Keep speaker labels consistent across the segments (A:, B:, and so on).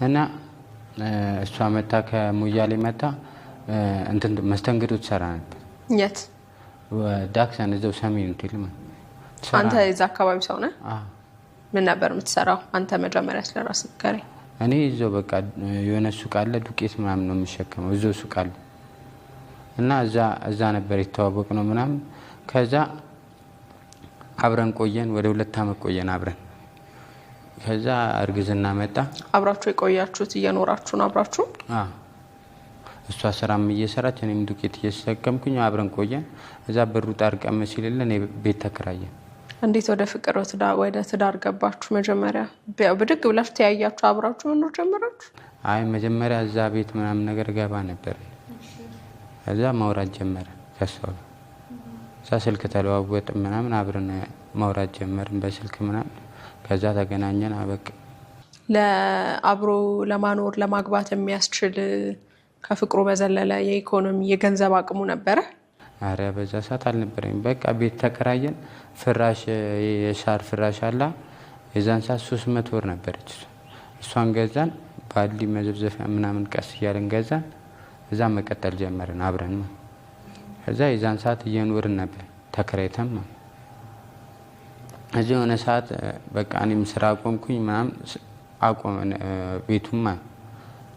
A: እና እሷ መታ ከሞያሌ መታ እንትን መስተንግዶ ትሰራ ነበር።
B: የት?
A: ዳክሰን እዛው ሰሜን ሆቴል ማለት ትሰራ
B: አንተ
A: ነበር።
B: የዛ አካባቢ ሰው ነህ?
A: አዎ።
B: ምን ነበር የምትሰራው? አንተ መጀመሪያ ስለ ራስህ ንገረኝ።
A: እኔ እዛው በቃ የሆነ ሱቅ አለ፣ ዱቄት ምናምን ነው የምሸከመው፣ እዛው ሱቅ አለ እና እዛ ነበር የተዋወቅ ነው ምናምን። ከዛ አብረን ቆየን፣ ወደ 2 አመት ቆየን አብረን። ከዛ እርግዝና መጣ።
B: አብራችሁ የቆያችሁት እየኖራችሁ ነው አብራችሁ?
A: አዎ። እሷ ስራም እየሰራች እኔም ዱቄት እየተሸከምኩኝ አብረን ቆየን። እዛ ብሩ ጣርቀም ሲልልን ቤት ተከራየን።
B: እንዴት ወደ ፍቅር ወደ ትዳር ገባችሁ? መጀመሪያ ብድግ ብላችሁ ተያያችሁ፣ አብራችሁ መኖር ጀመራችሁ?
A: አይ፣ መጀመሪያ እዛ ቤት ምናምን ነገር ገባ ነበር። ከዛ ማውራት ጀመረ ከሷ ጋር። እዛ ስልክ ተለዋወጥን ምናምን፣ አብረን ማውራት ጀመርን በስልክ ምናምን። ከዛ ተገናኘን፣ አበቃ።
B: ለአብሮ ለማኖር ለማግባት የሚያስችል ከፍቅሩ በዘለለ የኢኮኖሚ የገንዘብ አቅሙ ነበረ?
A: አረ በዛ ሰዓት አልነበረኝም። በቃ ቤት ተከራየን። ፍራሽ የሳር ፍራሽ አላ፣ የዛን ሰዓት 300 ብር ነበረች እሷ። እሷን ገዛን። ባሊ መዘፍዘፊያ ምናምን ቀስ እያለን ገዛን። እዛ መቀጠል ጀመርን አብረን ማለት። ከዛ የዛን ሰዓት እየኖርን ነበር ተከራይተን ማለት። እዚህ የሆነ ሰዓት በቃ እኔም ስራ አቆምኩኝ ምናምን፣ አቆመን ቤቱም ማለት።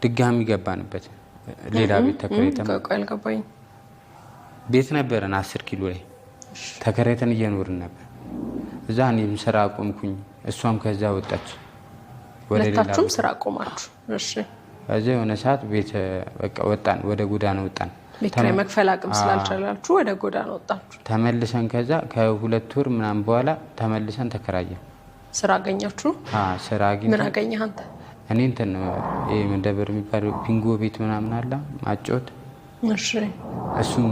A: ድጋሚ ገባንበት ሌላ ቤት ተከራይተን።
B: ቆይ፣ አልገባኝም።
A: ቤት ነበረን 10 ኪሎ ላይ ተከራይተን እየኖርን ነበር። እዛ እኔም ስራ አቆምኩኝ፣ እሷም ከዛ ወጣች ወደ ሌላ
B: ሁለታችሁም
A: ቦታ።
B: ስራ አቆማችሁ? እሺ።
A: ከዛ የሆነ ሰዓት ቤት በቃ ወጣን፣ ወደ ጎዳና ወጣን።
B: ቤት ኪራይ መክፈል አቅም ስላልቻላችሁ ወደ ጎዳና ወጣችሁ።
A: ተመልሰን ከዛ ከ2 ወር ምናምን በኋላ ተመልሰን ተከራየን።
B: ስራ አገኛችሁ?
A: ስራ
B: ምን
A: አግኝተን
B: አገኘህ አንተ?
A: እኔ እንትን ይሄ መደብር የሚባለው ቢንጎ ቤት ምናምን አለ ማጫወት፣ እሱን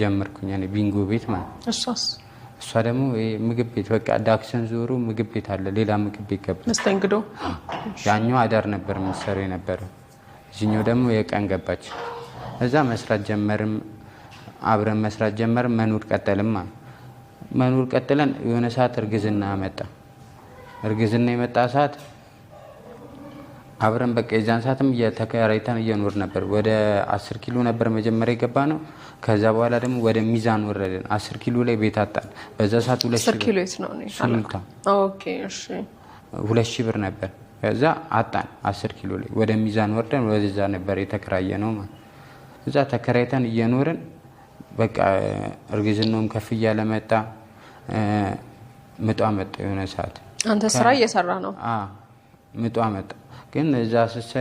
A: ጀመርኩኝ እኔ ቢንጎ ቤት ማለት ነው።
B: እሷስ?
A: እሷ ደግሞ ይሄ ምግብ ቤት፣ በቃ ዳክሰን ዞሮ ምግብ ቤት አለ፣ ሌላ ምግብ ቤት ገባ።
B: መስተንግዶ።
A: ያኛው አዳር ነበር የምትሰራው የነበረው፣ እዚህኛው ደግሞ የቀን ገባች። እዛ መስራት ጀመርም፣ አብረን መስራት ጀመርም፣ መኖር ቀጠልም ማለት። መኖር ቀጥለን የሆነ ሰዓት እርግዝና መጣ። እርግዝና የመጣ ሰዓት አብረን በቃ የዛን ሰዓትም እየተከራይተን እየኖር ነበር። ወደ 10 ኪሎ ነበር መጀመሪያ የገባ ነው። ከዛ በኋላ ደግሞ ወደ ሚዛን ወረድን። 10 ኪሎ ላይ ቤት አጣን። በዛ ሰዓት ሁለት
B: 10
A: ሺህ
B: ኪሎ
A: ብር
B: የት ነው? እኔ
A: ሱሉልታ።
B: Okay፣ እሺ።
A: 2000 ብር ነበር። ከዛ አጣን 10 ኪሎ ላይ፣ ወደ ሚዛን ወርደን ወደዛ ነበር የተከራየ ነው ማለት። እዛ ተከራይተን እየኖርን በቃ እርግዝናውም ከፍ እያለ መጣ። ምጧ መጣ የሆነ ሰዓት።
B: አንተ ስራ እየሰራ ነው።
A: ምጧ መጣ። ግን እዛ ስትሰሪ